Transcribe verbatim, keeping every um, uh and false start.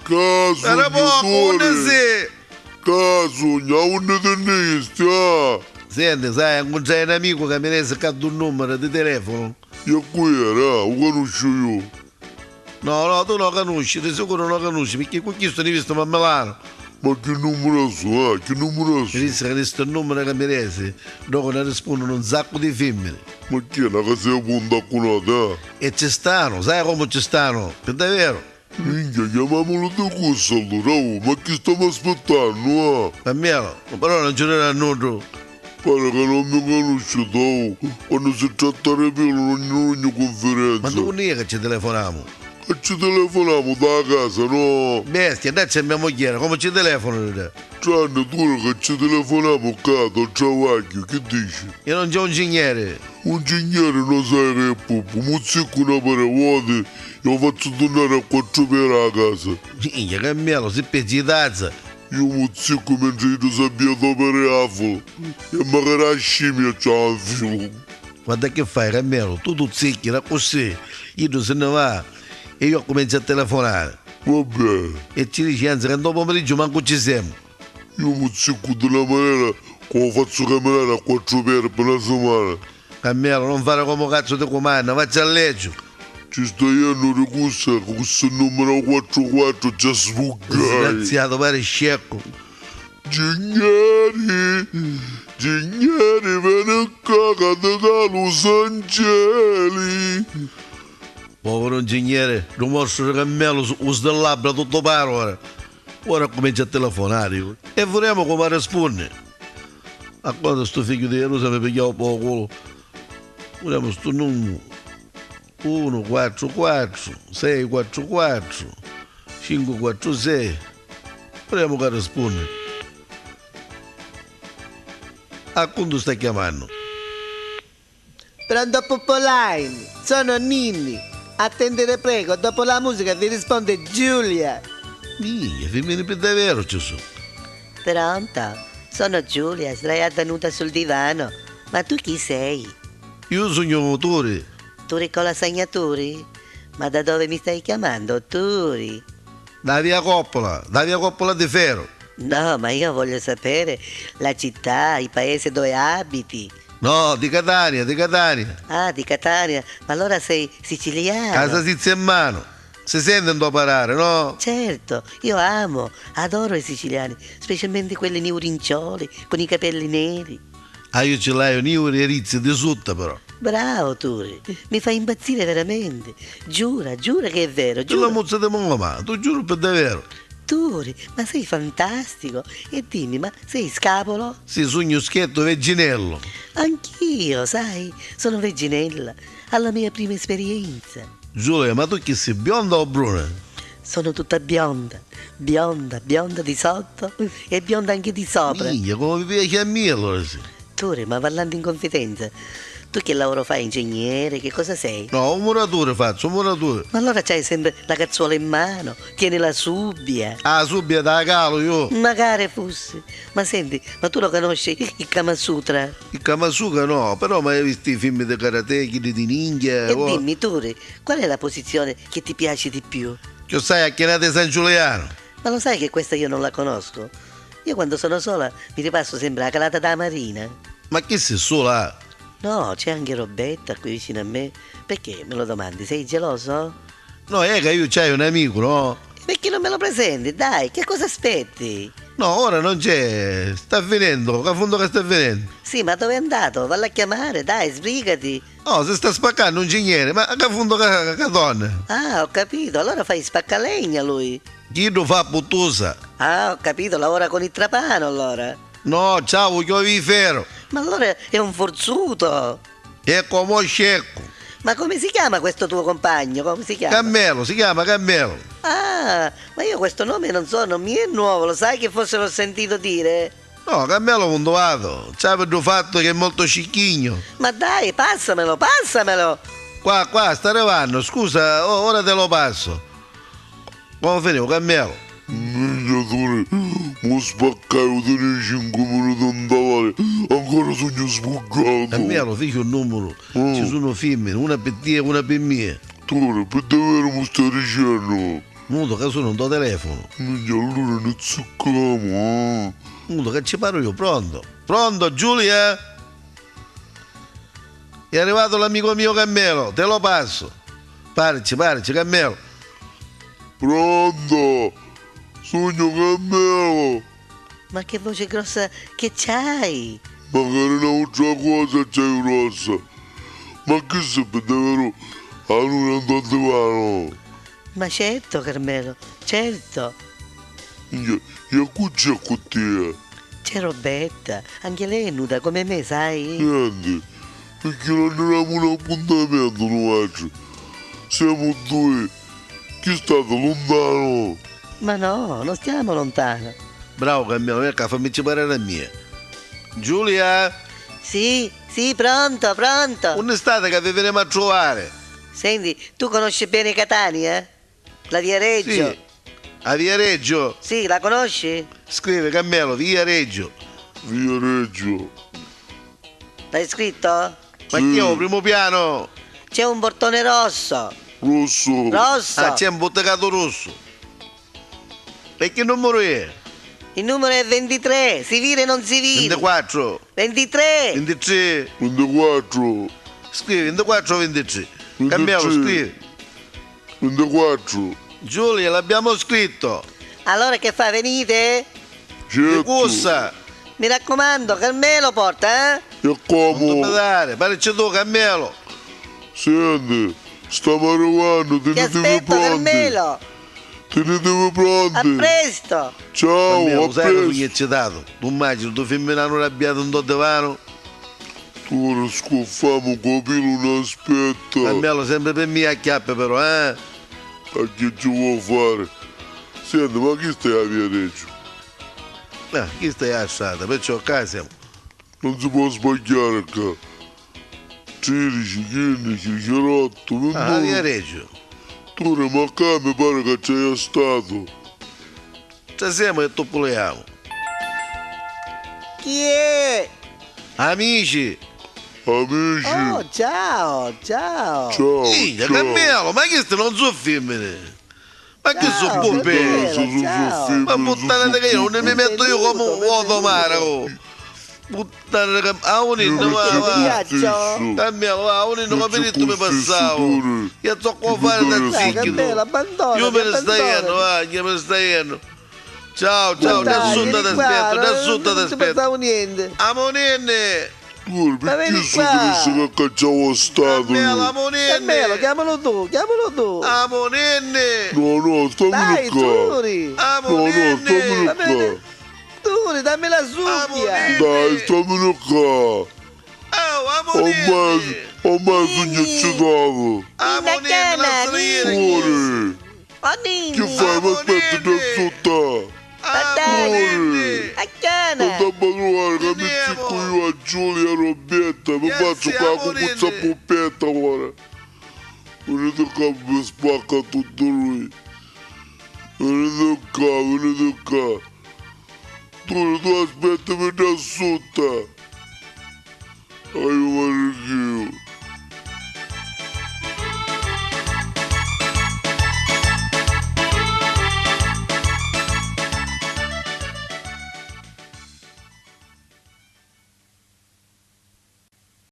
Ca sugnu, Turi? Ca sugnu, a unni ti nni jisti, ah? Senti, sai, ancuntrai n'amicu ca mi resi ccà ddu nummuru di telefonu. E cu era? U canusciu iu? No, no, tu no canusci, di sicuru no canusci, pirchì cu chistu ni vistimu a Milanu. Ma chi nummura su, ah? Chi nummura su? Mi dissi ca di stu nummuru ca mi resi, ddocu ni rispunnunu un saccu di fimmini. Ma chi è, na casa di punta accunata, ah? E ci stanu, sai comu ci stanu? Pi daveru? Minchia, chiamamulu di cussa allura, oh, ma chi stamu aspittannu, ah? Carmelo, però non ci duri a nuddu. Pari ca non mi canusci, oh, quannu si tratta di pelu non ogni cunfidenza. Ma di unni è ca ci telefonamu? Ca ci telefonamu da casa, no? Bestia, dacci a mia mugghieri, comu ci telefonu di te? Tranni, Turi, ca ci telefonamu ccà, dal travagghiu, chi dici? E non c'è un cigneri? Un cigneri no sai ca è puppu, muzziccu na pari voti e u fazzu turnari a quattru peri a casa. Minchia, Carmelo, si pezzi di tazza! Iu muzziccu mentri iddu s'abbia doperi afulu e macari a scimia ci a nfilu. Guarda chi fai, Carmelo, tu tuzzicchila accussì, iddu si nni va e iu accumenzu a telefonari. Va beni. E ci dici, anzi, ca nto pomeriggio mancu ci semu. Iu muzziccu di na manera ca u fazzu caminari a quattru peri pi na simana. Carmelo, non fari comu cazzu ti cumanna, vacci a leggiu. Ci sta jennu di cussa, cu ssi nummira quattru quattru ci a sbuggari. Disgraziatu, pari sceccu. Cigneri, cigneri, veni ccà ca ti dalu Sangeli. Poviru 'ncigneri, ddu mostru di Carmelu u sdillabbra tuttu parori. Ora accumincia a telefonari e vuremu comu arrispunni. A cosa stu figghiu di Ierusa mi pigghiau pô culu. Vuremu stu numuru. Unu quattru quattru sei quattru quattru cincu quattru sei. Vuremu ca arrispunni. A cuntu sta chiamannu? Pronto Puppoline, sono Ninni. Attendere prego, dopo la musica vi risponde Giulia. Minchia, fimmini pi daveru ci su. Pronto? Sono Giulia, sdraiata nuda sul divano. Ma tu chi sei? Iu sugnu Turi. Turi con la sagna Turi? Ma da dove mi stai chiamando, Turi? Da via Coppola, da via Coppola di Ferro. No, ma io voglio sapere la città, il paese dove abiti. No, di Catania, di Catania. Ah, di Catania. Ma allora sei siciliano? Casa sizza in mano. Si sente ndo parare, no? Certo, io amo, adoro i siciliani, specialmente quelli niurincioli, con i capelli neri. Ah, io ci l'haiu niuri e rizzi di sutta, però. Bravo, Turi, mi fai impazzire veramente. Giura, giura che è vero, giura. Ti la muzza di mongomà, tu giuru per davvero. Turi, ma sei fantastico! E dimmi, ma sei scapolo? Sì, sugnu schiettu vegginello. Anch'io, sai, sono vegginella, alla mia prima esperienza. Giulia, ma tu chi si, bionda o bruna? Sono tutta bionda, bionda, bionda di sotto e bionda anche di sopra. Minchia, come mi piace a me allora sì. Turi, ma parlanti in confidenza, tu che lavoro fai, ingegnere, che cosa sei? No, un muraturi fazzu, un muraturi. Ma allora c'hai sempre la cazzuola in mano, tieni la subbia. Ah, subbia da calu io. Magari fussi. Ma senti, ma tu lo conosci il Kama Sutra? Il Kama Sutra no, però m'haiu vistu i filmi di karate, chiddi di ninja. E dimmi, Turi, qual è la posizione che ti piace di più? Chiossai a chinata di San Giuliano. Ma lo sai che questa io non la conosco? Io quando sono sola mi ripasso sempre la calata da Marina. Ma chi si sula? No, c'è anche Roberta qui vicino a me. Perché me lo domandi? Sei geloso? No, è che io c'hai un amico, no? E perché non me lo presenti? Dai, che cosa aspetti? No, ora non c'è, sta finendo, ca fundu ca sta finendo. Sì, ma dove è andato? Vallo a chiamare, dai, sbrigati. No, si sta spaccannu, ingegnere, ma ca fundu ca, ca torna? Ah, ho capito, allora fai spaccalegna lui. Chiddu fa puttusa. Ah, ho capito, lavora con il trapano allora. No, ciao, chiovi ferro. Ma allora è un forzuto. È come scecco. Ma come si chiama questo tuo compagno? Come si chiama? Carmelo, si chiama Carmelo. Ah, ma io questo nome non so, non mi è nuovo, lo sai che forse l'ho sentito dire? No, Carmelo fundu vado, c'ha pi ddu fattu che è molto scicchigno. Ma dai, passamelo, passamelo! Qua, qua, sta arrivannu, scusa, o-, ora te lo passo. Comu finiu, Carmelo? Minchia, Turi, mu spaccai u teniu cincu minuti nta l'aria, ancora sugnu sbuggatu. Carmelo, fici un numuru, ci sunu fimmini, una pi tia e una pi mia. Turi, pi daveru mu stai dicennu? Mutu ca suna nto telefonu. Minchia, allura ni zuccamu, eh? Mutu ca ci parru iu, pronto? Pronto, Giulia? È arrivato l'amico mio Carmelo, te lo passo. Parici, parici, Carmelo. Pronto? Sugnu Carmelo. Ma che voce grossa che c'hai? Macari n'autra cosa c'hai grossa. Ma chi si pi daveru a luna nto divanu? Ma certo, Carmelo, certo. Ia, ia cu c'è cu tia? C'è Robetta, anche lei è nuda come me, sai? Niente, picchì non avemu un appuntamento nuatri. Siamo due. Chi state lontano? Ma no, non stiamo lontano. Bravo Carmelo, via ccà, fammici parere a mia. Giulia? Sì, sì, pronto, pronto. Unni stati ca vi vinemu a truvare? Senti, tu conosci bene Catania? La via Reggio? Sì. A via Reggio? Sì, la conosci? Scrivi, Carmelo, via Reggio. Via Reggio. L'hai scritto? Ma chi è u primu pianu? C'è un portone rosso. Rosso. Rosso. Ah, c'è un buttecato rosso. E che numero è? Il numero è ventitré, si vira e non si vira. Vintiquattro. Ventitré. Vintitré. Vintiquattro. Scrivi vintiquattro o vintitré. Vintitré. Carmelo, scrivi. Vintiquattro. Giulia, l'abbiamo scritto. Allora che fa, venite? Certo. Di cosa? Mi raccomando, Carmelo porta, eh? E comu? Non dubitare, parici tu, Carmelo. Senti, stamu arrivannu, tinitivi pronti. Ti aspetto, Carmelo. Tinitivi pronti. A presto. Ciao, a presto. Carmelo, sai ca sugnu eccitatu. Tu immagini, tu fimminanu rabbiatu nto divanu? Ora scuffamu cu pilu n'aspetta. Carmelo, sempri pi mia acchiappi però, eh? A chi ci vo' fari? Senti, ma chista è a via Reggio? Eh, chista è a strata, perciò ccà semu. Non si pò sbagghiari ccà. Tridici, quindici, zero otto, vintuno. Ah, a via Reggio. Tu, ma ccà mi pari ca c'hai statu. Ci semu e tuppuliamu. Chi è? Amici. Amici. Oh, ciao, ciao. Ciao, ciao. Minchia, Carmelo, ma chisti non su fimmini. Ma chi su puppi? Ciao, Carmelo, ciao. Ma puttana di che io non mi metto io come un uovo mare, oh. Puttana di che, a uninni va, va. Carmelo, va, a uninni come tu mi passavo. Io so come fare da zicchitu. Io me ne sta jennu, va, io me ne sta jennu. Ciao, ciao, nessuno ti aspetta, nessuno ti aspetta. Non ti passavo niente. Amuninni! Puru, ma veni qua. Chi su crissi ca cacciavo statu? Carmelo, amuninni! Carmelo, chiamalu tu, chiamalu tu. Amuninni! No, no, stammini qua. Dai, Turi. No, no, stammini qua. Turi, dammi la subbia. Dai, stammini qua. Oh, amuninni! Ormai sugnu eccitatu. Amuninni, lasciami ieri. Turi. Chi fai? M'aspetti dda sutta? Ora! Non t'amma truvari ca mi ziccu iu a Giulia Roberta, mi fazzu ca cucuzza puppetta ora. Veniti ccà, mi spacca tuttu lui. Veniti ccà, veniti ccà. Tu, tu aspettami dda sutta. Aiu, ma chi?